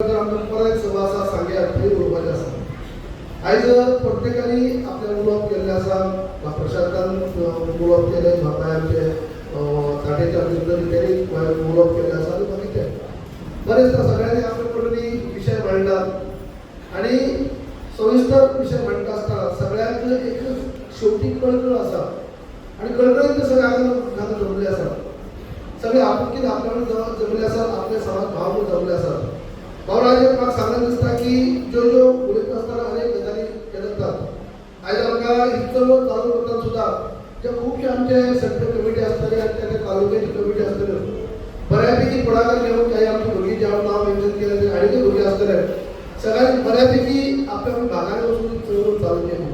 तर आमकां परत एक सभा आसा सांग्यार, थंय उलोवपाचें आसा. आयज प्रत्येकांनी आपलें उलोवप केल्लें आसा. प्रशांतान उलोवप केलें, बापाय आमचे ताटेचे आमचे तेणी उलोवप केल्लें आसा आनी बाकीचे बरें दिसता. सगळ्यांनी आपले पडून विशय मांडला आनी सविस्तर विशय मांडटा आसतना सगळ्यांक एक शेवटी कळकळ आसा आनी कळकळीन ते सगळे हांगा हांगा जमले आसा. सगळे आपुलकीन आपल्या जमले आसात, आपले समाज भाव म्हणून जमले आसात. भावराजे, म्हाका सांगन दिसता की ज्यो ज्यो उलयता आसतना अनेक गजाली जातात. आयज आमकां ही चळवळ चालू करतना सुद्दां जे खुबशे आमचे सेंट्रल कमिटी आसतले आनी त्या तालुक्याची कमिटी आसतल्यो, बऱ्यापैकी पुढाकार घेवन काही आमची भुरगीं, जे हांव नांव मेन्शन केलें ते आनीकय भुरगीं आसतले, सगळ्यांनी बऱ्यापैकी आपल्या आपल्या भागांनी वचून ही चळवळ चालू केली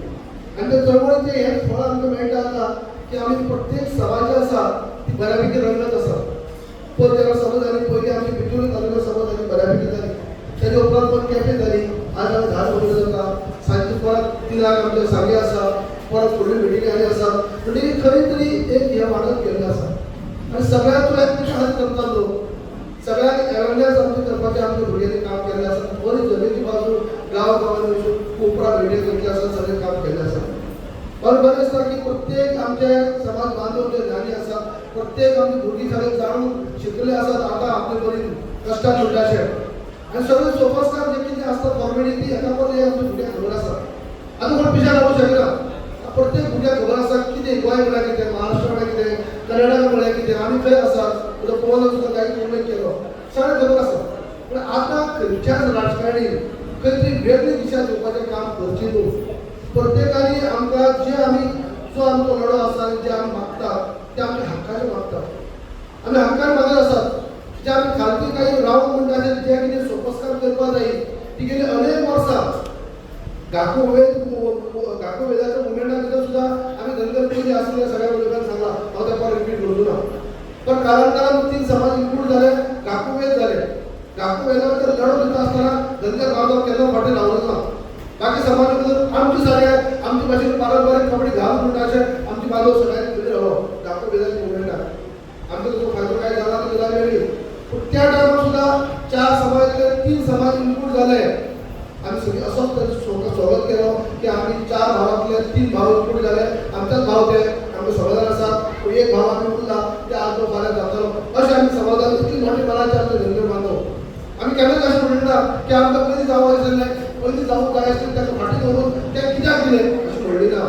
आनी त्या चळवळीचें हें फळ आमकां मेळटा आतां की आमी प्रत्येक सभा जी आसा ती बऱ्यापैकी रंगत आसा. पयर जेन्ना सभा जाली, पयली आमची बिचोली तालुक्यात सभा जाली, बऱ्यापैकी जाली. तेच्या उपरांत परत केपें जाली. आज हांगा 10 भुरगे जाता. सांजची परत 3 आमचे सांगे आसा, परत फुडली मिटिंग आनी आसा. म्हणटकीर खरी तरी एक हें वाडत गेल्लें आसा आनी सगळ्यांक एकमेकां हात करता लोक, सगळ्यांक अवेरनेस आमचे करपाचें आमच्या भुरग्यांनी काम केल्लें आसा. बरी जमेची बाजू गांव गांवांनी वचून कोपरा भेटी घेतली आसा, सगळें काम केल्लें आसा. मला बरें दिसता की प्रत्येक आमचे समाज बांधव जे ज्ञानी आसात, प्रत्येक आमची भुरगीं सगळे जाणून शिकले आसात. आतां आपले बरी कश्टान म्हणटा अशें आनी सगळे सोपस्कार जे कितें आसता, फॉर्मेलिटी ती एका परत आमच्या भुरग्यांक खबर आसा. आतां कोण पिशान रावूंक शकना. प्रत्येक भुरग्याक खबर आसा कितें गोंय म्हळ्यार कितें, महाराष्ट्र म्हळ्यार कितें, कर्नाटक म्हळ्यार कितें, आमी खंय आसात. तुजो पवन सुद्दां काही उल्लेख केलो, सगळें खबर आसा. पूण आतां खंयच्याच राजकारणी खंय तरी वेगळी दिशा दिवपाचें काम करचें न्हू. प्रत्येकानी आमकां जे आमी जो आमचो लढो आसा आनी जे आमी मागतात ते आमच्या हक्काचे मागतात. आमी हक्कान मागत आसात. जे आमी खालती काही रावून म्हणटा अशें जे कितें सोपस्कार करपाक जाय ती गेली अनेक वर्सां गाको वेद, गाको वेदाच्या मुवमेंटा भितर सुद्दां आमी धनगर पयलीं आसले. सगळ्या लोकांनी सांगला, हांव तें परत रिपीट करचो ना. पण कालांतरान तीन समाज इन्क्लूड जाले, गाको वेद जाले. गाको वेदा भितर लढो दिता आसतना धनगर बांधव केन्ना फाटीं रावलो ना. बाकी समाजा भितर आमचे सारे आमचे भाशेन पारंपारीक कपडे घाल म्हणटा अशें आमचे बांधव सगळ्यांनी फुडें रावलो. गाको वेदाच्या मुवमेंटाक आमचो ताचो फायदो काय जाला ती गजाल वेगळी, पूण त्या टायमार सुद्दां चार समाजांतले तीन समाज इन्क्लूड जाले. आमी सगळीं असोच ताचो स्वागत केलो की आमी चार भावांतले तीन भाव इन्क्लूड जाले, आमच्याच भाव ते, आमकां समाधान आसा, पूण एक भाव आमी उरला, ते आज तो फाल्यां जातलो अशें आमी समाधान. इतली मोठी मनाचे आमचे धनगर बांधव. आमी केन्नाच अशें म्हणना की आमकां पयलीं जावं आशिल्लें, पयलीं जावंक जाय आशिल्लें, ताका फाटीं दवरून ते कित्याक दिले अशें म्हणली ना.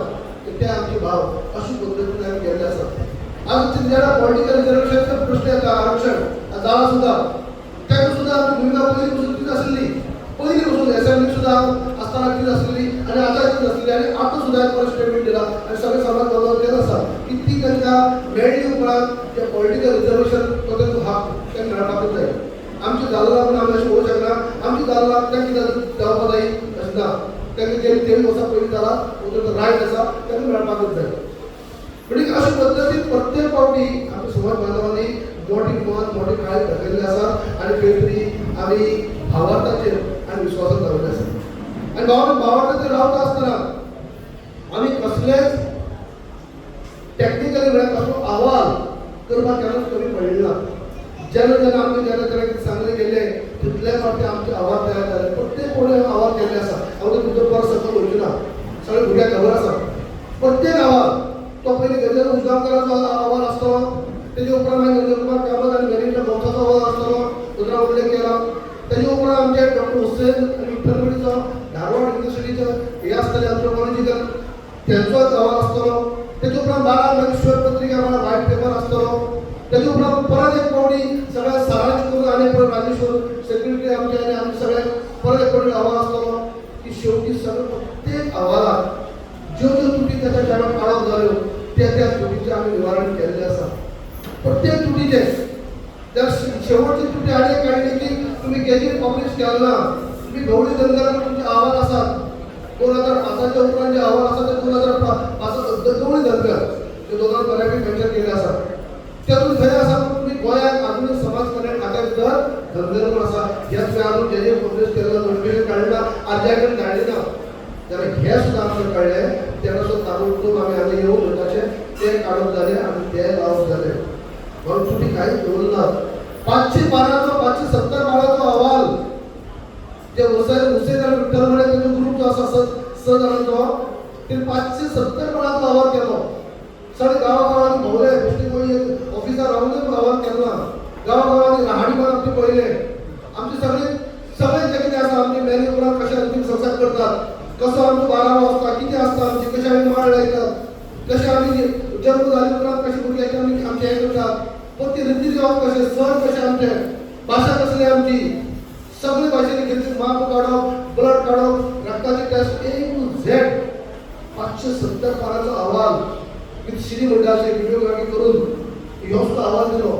ते आमचे भाव अशी पद्दतीन आमी गेल्ले आसा. आज जेन्ना पॉलिटिकल रिजर्वेशनचो प्रश्न येता, आरक्षण जाला सुद्दां, ताका सुद्दां आमची भुमिका पयलीं पसून तीच आशिल्ली. पयलीं पसून एसेंब्लीक सुद्दां आसतना तीच आशिल्ली आनी आतां तीच आसली आनी आतां सुद्दां एक परत स्टेटमेंट दिला आनी सगळे समाज बांधव तेच आसा की ती तांकां मेळ्ळी उपरांत जे पॉलिटिकल रिजर्वेशन तो तांचो हक तांकां मेळपाकूच जाय. आमची जाल्ला म्हूण आमी अशें म्हणूंक शकना आमची जाल्ला तांकां कितें जावपा जाय अशें ना. तांकां गेली 23 वर्सां पयलीं जाला, तांचो रायट आसा, तांकां मेळपाकूच जाय. म्हणजे अशे पद्दतीन प्रत्येक फावटी आमच्या समाज बांधवांनी मोठी मन मोठी काळी दाखयल्ली आसा आनी खंय तरी आमी भावार्थाचेर आनी विश्वासान राविल्ले आसा. आनी भावार्थाचेर रावता आसतना आमी कसलेच टॅक्निकली म्हळ्यार कसलो अहवाल करपाक केन्नाच कमी पडलें ना. जेन्ना जेन्ना आमकां जेन्ना जेन्ना कितें सांगलें गेलें, तितले फावटी आमचे अहवाल तयार जाले. प्रत्येक कोणे अहवाल केल्ले आसा. हांव ते तुमचो परत सकयल वचूं ना, सगळे भुरग्यांक खबर आसा. प्रत्येक अहवाल तो पयलीं गजेंद्र उजगांवकाराचो अहवाल आसतलो, तेजे उपरांत मागीर नंदकुमार कामत आनी गणेश भोवसाचो अहवाल आसतलो, दुसरो उल्लेख केला. तेजे उपरांत आमचे डॉक्टर हुसेन आनी विठ्ठलगडीचो धारवाड युनिव्हर्सिटीचो हे आसतले, एन्थ्रोपॉलॉजिकल तेंचो अहवाल आसतलो. तेजे उपरांत 12 मागीर श्वेत पत्रिका म्हळ्यार व्हायट पेपर आसतलो. तेजे उपरांत परत एक फावटी सगळ्या सरांची करून आनी परत राजेश्वर सेक्रेटरी आमचे आनी आमचे सगळे परत एक फावटी अहवाल आसतलो की शेवटी सगळे प्रत्येक अहवालात ज्यो ज्यो त्रुटी त्या टायमार काडप जाल्यो, त्या त्या त्रुटीचें आमी निवारण केल्लें आसा. प्रत्येक त्रुटीचें त्या शेवटची त्रुटी आनी एक काडली की तुमी गॅझेट पब्लिश केलें ना, तुमी गवळी धनगराक तुमचे अहवाल आसात. 2005च्या उपरांत जे अहवाल आसा ते 2005 गवळी धनगर ते 2000 बऱ्यापैकी मेन्शन केल्ले आसा. त्यातून खंय आसा, तुमी गोंयांत आधुनीक समाज कल्याण खात्या भितर धनगर म्हूण आसा, हे तुवें अजून गॅझेट पब्लिश केल्लो नोटिफिकेशन काडलें ना, आरजीआय कडेन धाडलें ना. जाल्यार हें सुद्दां आमकां कळ्ळें तेन्ना सुद्दां ताबडतोब आमी हांगा येवन म्हणपाचें तें काडप जालें आनी तें लावप जालें. म्हणून त्रुटी कांयच दवरना. 500 पानाचो, 570 पानाचो अहवाल. जे हुसेन हुसेन आनी विठ्ठल म्हणे तेजो ग्रूप जो आसा 6 जाणांचो, ते 570 पानांचो अहवाल केलो. सगळे गांवागांवांनी भोंवले, बेश्टे खंय एक ऑफिसार रावूनय अहवाल केलो ना. गांवागांवांनी राहाणीमान आमचे पळयले, आमचे सगळे सगळे जे कितें आसा, आमचे मेले उपरांत कशें अंतीम संस्कार करतात, कसो आमचो बारावो आसता, कितें आसता आमचे, कशें आमी माळ लायतात, कशें आमी जल्म जाले उपरांत कशें भुरग्यांचे आमी आमचे हें करतात, परती रिती रिवाज कशे, सण कशे आमचे, भाशा कसली आमची, सगळे भाशेन घेतली. माप काडप, ब्लड काडप, रक्ताची टेस्ट, ए टू झेड 570 पानांचो अहवाल विथ श्री मंडळाचे व्हिडिओग्राफी करून ह्यो सुद्दां अहवाल दिलो.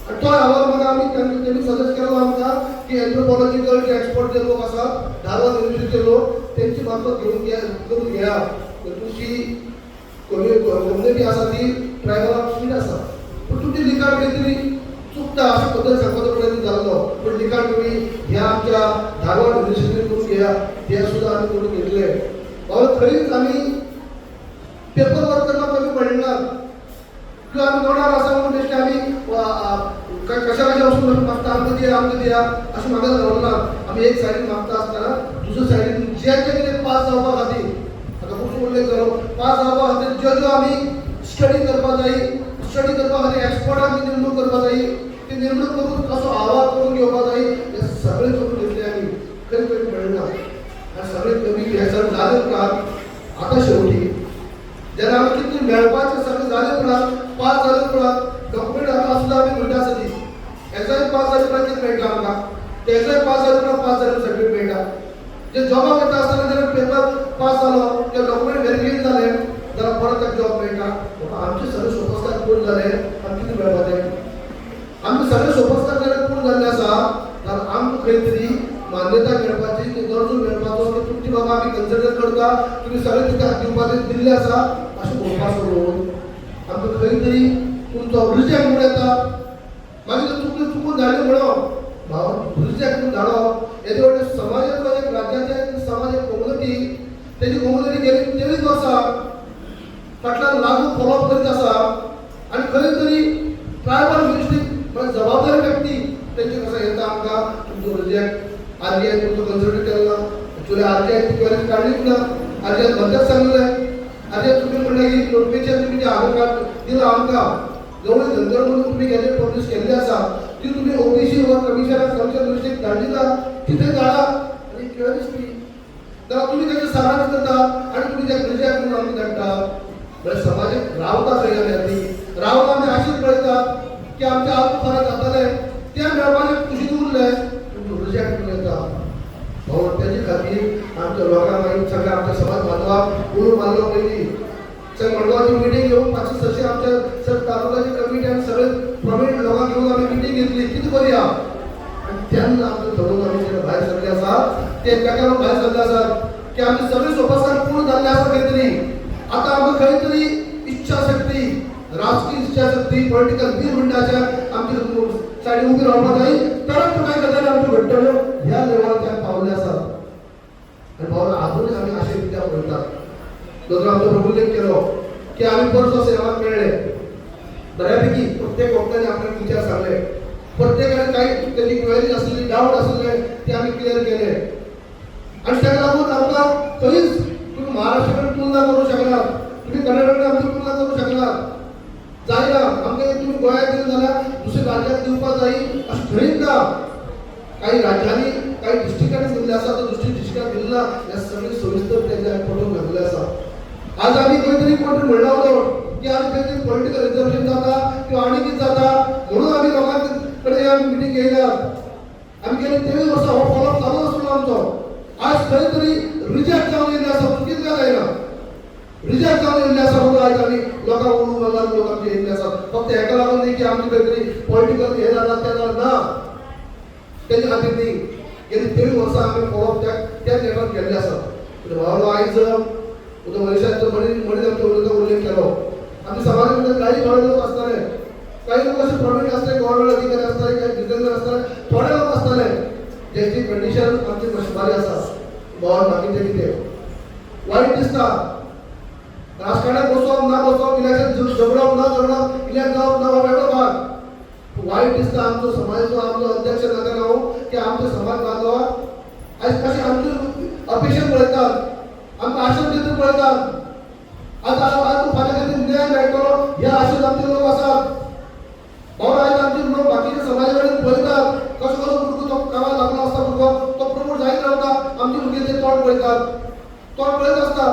आनी तो अहवाल मागीर आमी तेणी सजेस्ट केलो आमकां की एन्थ्रोपॉलॉजिकल जे एक्सपर्ट जे लोक आसात, धारवाड युनिवर्सिटीचे लोक, तेंची मार्फत घेवन घे करून घेया. तुमची कम्युनिटी आसा ती ट्रायबल फीट आसा, पूण तुमची लिखाण खंय तरी चुकता अशें पद्दत सांगपाचो प्रयत्न जाल्लो. पूण लिखाण तुमी ह्या आमच्या धारवाड युनिवर्सिटीन करून घेया, हे सुद्दां आमी करून घेतले. बाबा, खंयच आमी पेपर वर्क करपाक कमी पडले ना किंवा आमी नोडार आसा म्हणून बेश्टे आमी कशा कशा वचून मागता, आमकां दिया, आमकां दिया अशें मागत रावना. आमी एक सायडीन मागता आसतना दुसऱ्या सायडीन जे जे कितें पास जावपा खातीर, आतां खूब उल्लेख जालो, पास जावपा खातीर ज्यो ज्यो आमी स्टडी करपा जाय, स्टडी करपा खातीर एक्सपर्टांची नेमणूक करपा जाय, ती नेमणूक करून कसो अहवाल करून घेवपा जाय, हे सगळें करून घेतले आमी. खंय कमी पडलें ना. आनी सगळें कमी हें सगळें जालें उपरांत आतां शेवटी जेन्ना आमी कितें मेळपाचें सगळें जालें उपरांत, पास जाले उपरांत डॉक्युमेंट आतां सुद्दां आमी म्हणटा आसा ती एग्जाम पास जाले उपरांत कितें मेळटा आमकां? ते एग्जाम पास जाले उपरांत पास जाले सर्टिफिकेट मेळटा. जे जॉबाक वता आसतना जेन्ना पेपर पास जालो किंवा डॉक्युमेंट व्हेरिफिकेशन जालें जाल्यार परत ताका जॉब मेळटा. बाबा, आमचे सगळे सोपस्कार पूर्ण जाले, आमी कितें मेळपाचें? आमचे सगळे सोपस्कार जेन्ना पूर्ण जाल्ले आसा जाल्यार आमकां खंय तरी मान्यता मेळपाची की दर्जो मेळपाचो की तुमची बाबा आमी कन्सिडर करता, तुमी सगळे कितें दिवपाचें दिल्लें आसा अशें म्हणपा सोडून आमकां खंय तरी तुमचो रिजेक्ट म्हूण येता. मागीर तो चुकून चुकून धाडले म्हणो भाव, रिजेक्ट म्हणून धाडप येदे व्हडले समाजाचो एक राज्याचे एक समाज, एक कम्युनिटी, तेजी कम्युनिटी गेली 23 वर्सां फाटल्यान लागू फॉलोअप करीत आसा. आनी खंय तरी ट्रायबल मिनिस्ट्री म्हणजे जबाबदारी व्यक्ती तेंचे कसो येता आमकां तुमचो रिजेक्ट, आरटीआय तुमचो कन्सिडर केलो ना. एक्चुअली आरटीआय ती क्वेरीज काडलीच ना. आरटीआय भलतेच सांगलें. आरटीआय तुमी म्हणलें की नोटिफिकेशन तुमी जें आधार कार्ड दिलां आमकां, गवळी धनगर म्हणून तुमी गॅजेट पब्लिश केल्ली आसा, ती तुमी ओबीसी वा कमिशनाक, कमिशन मिनिस्ट्रीक धाडली ना, तिथे धाडा आनी क्वेरीज ती जाल्यार तुमी तेजे सारांश करता आनी तुमी ते रिजेक्ट म्हणून आमकां धाडटा. म्हळ्यार समाजाक रावता खंय आमी? आनी रावता आमी अशीच पळयतात की आमचे आत्म फाराक जाताले ते मेळपाचे कुशीन उरले, तुमचो रिजेक्ट म्हणून येता. भाऊ, तेजे खातीर आमच्या लोकांक मागीर सगळ्या आमच्या समाज बांधवाक उलो मारलो. पयलीं सगळे मडगांवची मिटींग घेवन 500-600 आमच्या सगळे तालुक्याची कमिटी आनी सगळे प्रॉमिनंट लोकांक घेवन आमी मिटींग घेतली, कितें करुया. आनी तेन्ना आमचें ठरोवन आमी जेन्ना भायर सरले आसा, ते ताका लागून भायर सरले आसात की आमचे सगळे सोपस्कार पूर्ण जाल्ले आसा. खंय तरी आतां आमकां खंय तरी इच्छाशक्ती, राजकीय इच्छाशक्ती, पॉलिटिकल will म्हणटाच्या आमची सायडीन उबी रावपाक जाय, तरच कांय गजाली आमच्यो घडटल्यो. ह्या लेवलार ते पावले आसात. आनी भाव, आजूनय आमी अशें कित्याक पळयतात? दोतोर आमचो उल्लेख केलो की आमी परसो सेवाक मेळ्ळे, बऱ्यापैकी प्रत्येक वक्त्याने आपले विचार सांगले, प्रत्येकाने काही त्यांची क्वेरीज आसलेली, डाऊट आसलेले ते आमी क्लियर केले. आणि ताका लागून आमकां खंयच तुमी महाराष्ट्रा कडेन तुलना करूं शकनात, तुमी कर्नाटक कडेन आमची तुलना करूं शकनात, जायना. आमकां तुमी गोंयांत दिलें जाल्यार दुसऱ्या राज्याक दिवपाक जाय अशें खंयच ना. काही राज्यांनी काही डिस्ट्रिक्टांनी दिल्ले आसा, तर दुसऱ्या डिस्ट्रिक्टान दिलें ना. हें सगळें सविस्तर तेजें पटोवन घातलें आसा. आज आमी खंय तरी कोण तरी म्हणला होतो की आमी खंय तरी पॉलिटिकल रिजर्वेशन जाता किंवा आनी कितें जाता म्हणून आमी लोकां कडेन आमी मिटींग घेयल्यात. आमी गेली 23 वर्सां हो फॉलोअप चालू आसलो आमचो. आज खंय तरी रिजेक्ट जावन येयल्ले आसा, चुकीच काय जायना, रिजेक्ट जावन येयल्ले आसा म्हणून आयज आमी लोकांक उलोवंक मारला. लोक आमचे येयल्ले आसात फक्त हेका लागून न्ही की आमचे खंय तरी पॉलिटिकल हे जाता तें जाता, ना, तेजे खातीर न्ही. गेली 23 वर्सां आमी फॉलोअप त्या त्या नेटान केल्ले आसा. भावानो, आयज उदक मनीशाचो मनीस मनीस आमच्या उलयता उल्लेख केलो. आमच्या समाजा भितर काही थोडे लोक आसताले, काही लोक असे प्रॉमिनंट आसताले, गव्हर्नमेंट अधिकारी आसताले, काही बिजनेसमॅन आसताले, थोडे लोक आसताले ज्यांची कंडिशन आमची मातशी बरी आसा. भावान, बाकीचे कितें वायट दिसता, राजकारणात बसोवप ना बसोवप, इलेक्शन झगडप ना झगडप, इलेक्ट जावप ना वेगळो भाग, वायट दिसता आमचो समाजाचो आमचो अध्यक्ष नात्यान हांव की आमचो समाज बांधवा आयज अपेक्षेन पळयतात, आमकां आशेन तितून पळयतात. आतां आज फाल्यां खातीर न्याय मेळटलो ह्या आशेन आमचे लोक आसात. बाबा, आयज आमचे लोक बाकीच्या समाजा कडेन पळयतात, कसो कसो भुरगो तो कामाक लागलो आसता, भुरगो तो प्रमोट जायत रावता. आमचे भुरगे ते तोंड पळयतात, तोंड पळयत आसता.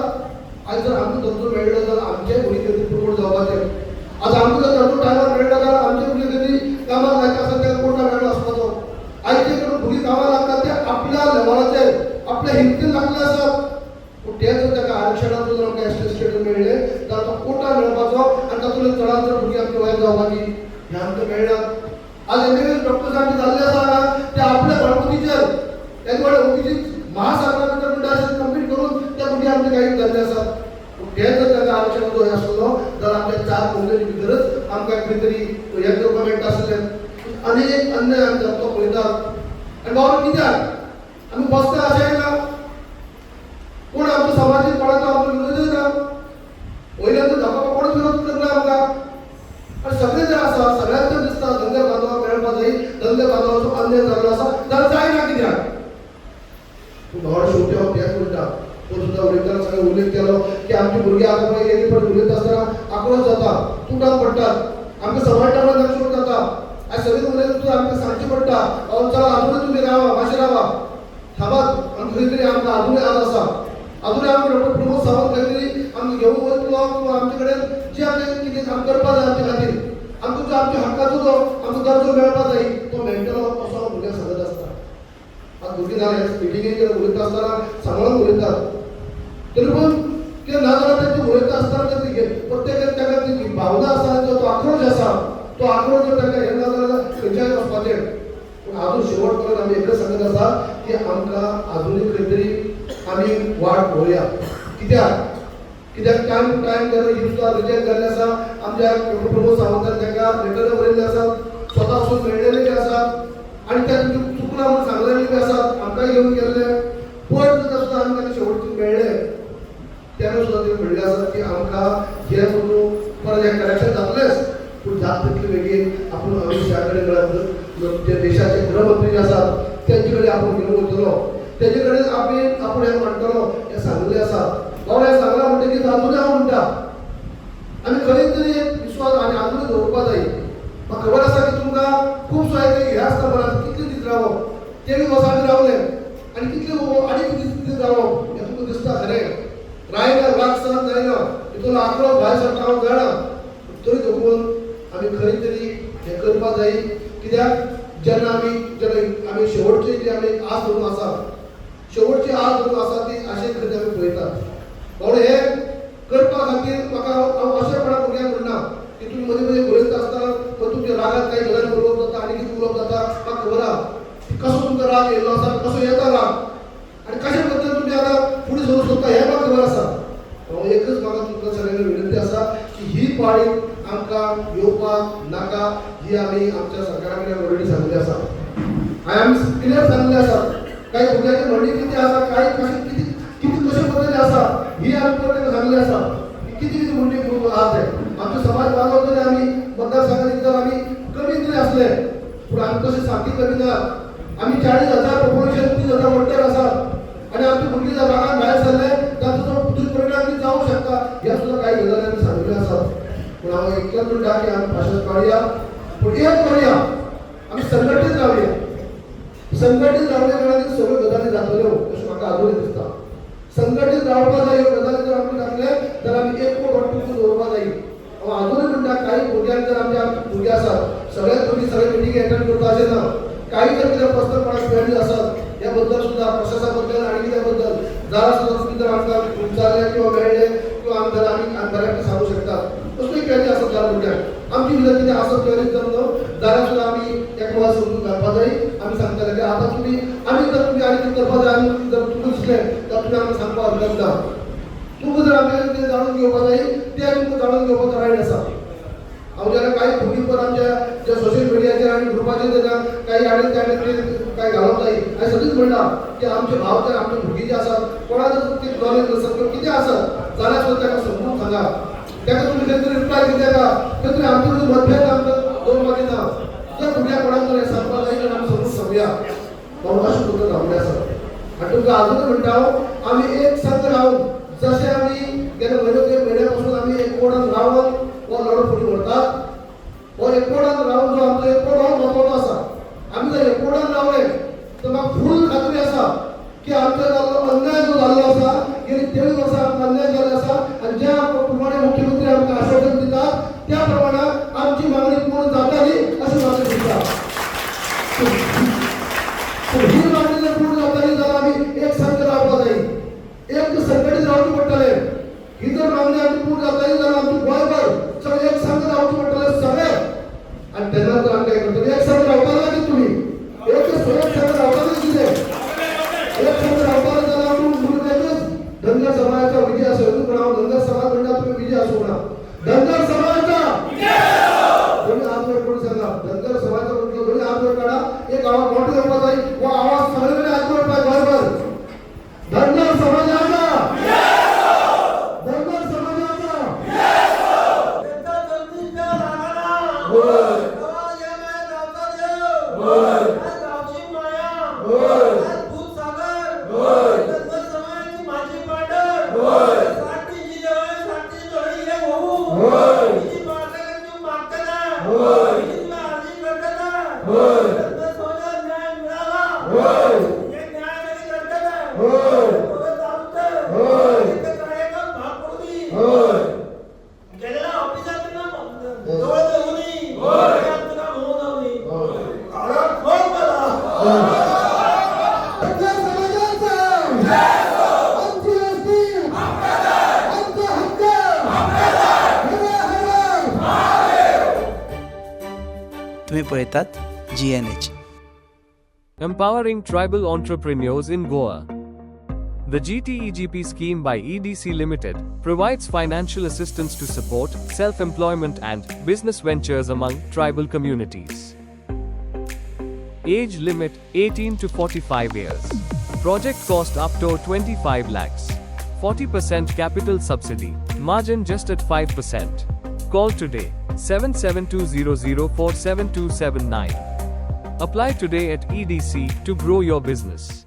आयज जर आमकां दर्जो मेळ्ळो जाल्यार आमचे भुरगे खातीर प्रमोट जावपाचे. आज आमकां जर दर्जो टायमार मेळ्ळो जाल्यार आमचे भुरगे खातीर कामाक लायता आसता ताका कोटा मेळ्ळो आसपाचो. आयज जे करून भुरगीं कामाक लागतात ते आपल्या लेवलाचेर, आपल्या हिमतीन लागले आसात. पूण ते जर ताका आरक्षणाचो जर आमकां एस टी स्टेटस मेळ्ळें जाल्यार तो कोटा मेळपाचो आनी तातूंतल्यान चडांत चड भुरगीं आमची वयर जावपाची, हें आमकां मेळना. आज एमबीबीएस डॉक्टर्स आमचे जाल्ले आसा हांगा, ते आपल्या बळबुतीचेर तेजे व्हडले ओबीसी महासागरा भितर म्हणटा अशें कंप्लीट करून त्या भुरगे आमचे काही जाल्ले आसात. पूण ते जर ताका आरक्षणाचो हें आसलो जाल्यार आमच्या चार कोंकणी भितरच आमकां खंय तरी हें करपाक मेळटा आसलें. अनेक अन्याय आमी जाता तो पळयतात. आनी बाबा, कित्याक आमी बसता अशेंय ना. कोण आमचो समाजीक कोणाचो आमचो विरोधय ना. वयल्यान तर दाखोवपाक कोणूच विरोध करना आमकां. आनी सगळे जे आसा, सगळ्यांक जर दिसता धनगर बांधवाक मेळपाक जाय, धनगर बांधवाचो अन्याय जाल्लो आसा जाल्यार जायना कित्याक? पूण भावांनो, शेवटी हांव तेंच म्हणटा. तो सुद्दां उलयतना सगळें उल्लेख केलो की आमची भुरगीं आतां पळय एक फावट उलयता आसतना आक्रोश जाता, तुटान पडटात, आमकां सांबाळटा म्हणून लक्ष जाता. आयज सगळीं उलयता सुद्दां आमकां सांगचें पडटा, अहो चला, अजूनय तुमी रावा, मातशें रावा, थांबात. आमकां खंय तरी आमकां अजूनय आज आसा, अजूनय आमकां डॉक्टर प्रमोद सावंत खंय तरी आमकां घेवन वयतलो किंवा आमचे कडेन जे आमचें कितें काम करपा जाय आमचे खातीर, आमकां जो आमच्या हक्काचो जो आमकां दर्जो मेळपा जाय तो मेळटलो, असो हांव भुरग्यांक सांगत आसता. आज भुरगीं जाल्यार मिटिंगेक जेन्ना उलयता आसतना सांबाळून उलयतात, तरी पण कितें ना जाल्यार तेंचे उलयता आसतना ते प्रत्येकान ताका ती भावना आसा, जो तो आक्रोश आसा, तो आक्रोश जर ताका हें ना जाल्यार खंयच्याय वचपाचें. पूण आजून शेवट पर्यंत आमी एकच सांगत आसा की आमकां आजुनूय खंय तरी आमी वाट पळोवया. कित्याक कित्याक टायम टू टायम जेन्ना ही सुद्दां रिजेक्ट जाल्ले आसा, आमच्या डॉक्टर प्रमोद सावंतान तांकां लेटर बरयल्ले आसात, स्वता वचून मेळ्ळेले बी आसात आनी त्या चुकलां म्हणून सांगलेले बी आसात. आमकांय घेवन गेल्ले पयर सुद्दां आमी तांकां शेवटचे मेळ्ळे तेन्ना सुद्दां ते म्हणले आसात की आमकां हें म्हणून परत हें करेक्शन जातलेंच, पूण जाता तितले बेगीन आपूण अमीत शहा कडेन म्हळ्यार जे देशाचे गृहमंत्री जे आसात तेंचे कडेन आपूण घेवन वयतलो, तेजे कडेन आमी आपूण हें मांडटलो हें सांगलें आसा. बाबा, हें सांगलां म्हणटकीर अजूनय हांव म्हणटा, आमी खंय तरी एक विश्वास आनी अजूनय दवरपा जाय. म्हाका खबर आसा की तुमकां खूब सो हे आसता मनात, कितले दीस रावप, 23 वर्सां आमी रावले आनी कितले आनी कितले दीस रावप हें तुमकां दिसता खरें. रायना, राग सहन जायना, तितून आक्रोश भायर सरता, हांव जाणा. तरी देखून आमी खंय तरी हें करपा जाय. कित्याक जेन्ना आमी शेवटची जी आमी आस धरून आसा, शेवटची आस धरून आसा ती अशें खंय आमी पळयतात. म्हणून हे करपा खातीर म्हाका हांव अशें कोणा भुरग्यांक म्हणना की तुमी मदीं मदीं उलयता आसतना मग तुमच्या रागात काही गजाली उलोवप जाता आनी कितें उलोवप जाता. म्हाका खबर आहा की कसो तुमकां राग येयल्लो आसा, कसो येता राग आनी कशे पद्दतीन तुमी आतां फुडें सरूंक सोदता हें म्हाका खबर आसा. हांव एकच म्हाका तुमकां सगळ्यांक विनंती आसा की ही पाळी आमकां येवपाक नाका. ही आमी आमच्या सरकारा कडेन ऑलरेडी सांगली आसा. हांवें आमी क्लियर सांगलें आसा, काही भुरग्यांची म्हणणी कितें आसा, काही कशें कितें कितें कशे पद्दतीन आसा, ही आमी परत तांकां सांगलें आसा की कितें कितें म्हणणी आहा ते. आमचे समाज बांदव तरी आमी मतदारसंघांनी जर आमी कमी तरी आसले, पूण आमी तशें सामकी कमी ना. आमी 40,000 पॉप्युलेशन, 30,000 वोटर आसात आनी आमची भुरगीं जर रागान भायर सरले ताचो जो दुष्परिणाम बी जावंक शकता, ह्या सुद्दां काही गजाली आमी सांगिल्ल्यो आसात. पूण हांव इतलेंच म्हणटा की आमी भाशण काडया, पूण एक करुया, आमी संघटीत रावया. संघटीत रावल्या कारणान सगळ्यो गजाली जातल्यो अशें म्हाका अजूनय दिसता. संघटीत रावपा जाय. ह्यो गजाली जर आमी जातले जाल्यार आमी एकवट वाटून दवरपा जाय. हांव अजूनय म्हणटा, काही भुरग्यांक जर आमचे भुरगे आसात, सगळ्याच भुरगीं सगळे मिटींग एटेंड करता अशें ना. काही जर कितें प्रस्न कोणाक क्वेरीज आसात ह्या बद्दल सुद्दां, प्रशासना बद्दल आनी कित्या बद्दल जाल्यार सुद्दां तुमी जर आमकां विचारलें किंवा मेळ्ळे किंवा आमी जाल्यार आमी बऱ्याक सांगू शकतात. कसल्योय क्वेरी आसत जाल्यार भुरग्यांक आमची भितर कितें आसत क्वेरीज जर न्हू जाल्यार सुद्दां आमी एक समजून घालपा जाय. आमी सांगतले की आतां तुमी आमी जर तुमी आनी कितें करपा जाय आनी जर तुमकां दिसलें जाल्यार तुमी आमकां सांगपाक हरकत ना. तुमकां जर आमचें कितें जाणून घेवपा जाय तें तुमकां जाणून घेवपाचो रायट आसा. हांव जेन्ना काही भुरगीं पण आमच्या ज्या सोशल मिडियाचेर आनी ग्रुपाचेर जेन्ना काही आनी त्या काही घालप जाय, हांवें सदींच म्हणटा की आमचे भाव जर आमचे भुरगीं जे आसात, कोणा जर ते नॉलेज नासत किंवा कितें आसत जाल्यार सुद्दां ताका समजून सांगा. ताका तुमी खंय तरी रिप्लाय कितें का खंय तरी आमचे कडेन मतभेद आमकां दवरपाचें ना. जर भुरग्याक कोणाक जर हें सांगपाक जाय जाल्यार आमी समजून सांगुया. म्हणून अशें पद्दत रावले आसा. आनी तुमकां अजूनय म्हणटा हांव, आमी एक संघ रावन जशें आमी गेले म्हयनो देड म्हयन्या पासून आमी एकवटान रावन हो लढो फुडें व्हरतात. हो एकवटान रावन जो आमचो एकवट हो म्हत्वाचो आसा. आमी जर एकवटान रावले तर म्हाका फूल खात्री आसा की आमचो जाल्लो अन्याय जो जाल्लो आसा, गेली 23 वर्सां आमकां अन्याय जाल्लो आसा आनी ज्या प्रमाणे मुख्यमंत्री आमकां आश्वासन दितात त्या प्रमाणे आमची मागणी पूर्ण जाताली अशें म्हाका दिसता. तर ही मागणी जर पूर्ण जाताली जाल्यार आमी एक संघ रावपाक जाय, एक संघटीत रावचें पडटलें. ही जर मागणी आमची पूर्ण जाताली जाल्यार आमची गोंयभर सगळे एक संघ रावचें पडटलें सगळे. आनी तेन्ना तर आमकां हें करतले, एक संघ रावपाक लागीं तुमी एक एक संघ रावपाक कितें एक संघ रावपाक जाल्यार तूं म्हणून धनगर समाजाचा विजय असो. तूं म्हणा धनगर समाज म्हणटा तुमी विजय असो म्हणा धनगर समाजाचा. दोन्ही हात वर करून सांगा, धनगर समाजाचा म्हटलं दोन्ही हात वर काढा. एक आवाज मोठो येवपाक जाय, हो आवाज सगळीकडे आयकून पाहिजे गोंयभर. धनगर समाजाचा, धनगर समाजाचा. त्यांचा जमनीच्या रागाला. होय. तेव्हा या माया गावचा देव. होय. या गावची माया. होय. या दूध सागर. होय. धनगर समाजाची माझी पांढर. होय. साठीची देवाई, साठीची धोळी हे होऊ. होय. हिची मागण्या मागताना. होय. हिची तुला अर्जी करताना. होय. धनगर समाजाला न्याय मिळावा. होय. हे न्यायासाठी करताना. होय. बघत चालतं. होय. इथं कार्यक्रम भाग पडू दे. होय. गेलेला ऑफिसर जवळ होऊ नये. होय. हे आमचं काम होऊ जाऊ नये. होय. अरे कोण मला? धनगर समाजाचा आमची वस्ती, आमचा हक्क. हर हर. तुम्ही पळयतात GNH. Empowering Tribal Entrepreneurs in Goa. The GTEGP scheme by EDC Limited provides financial assistance to support self employment and business ventures among tribal communities. Age limit 18 to 45 years. Project cost up to 25 lakhs. 40% capital subsidy, margin just at 5%. Call today 77200 47279. Apply today at EDC to grow your business.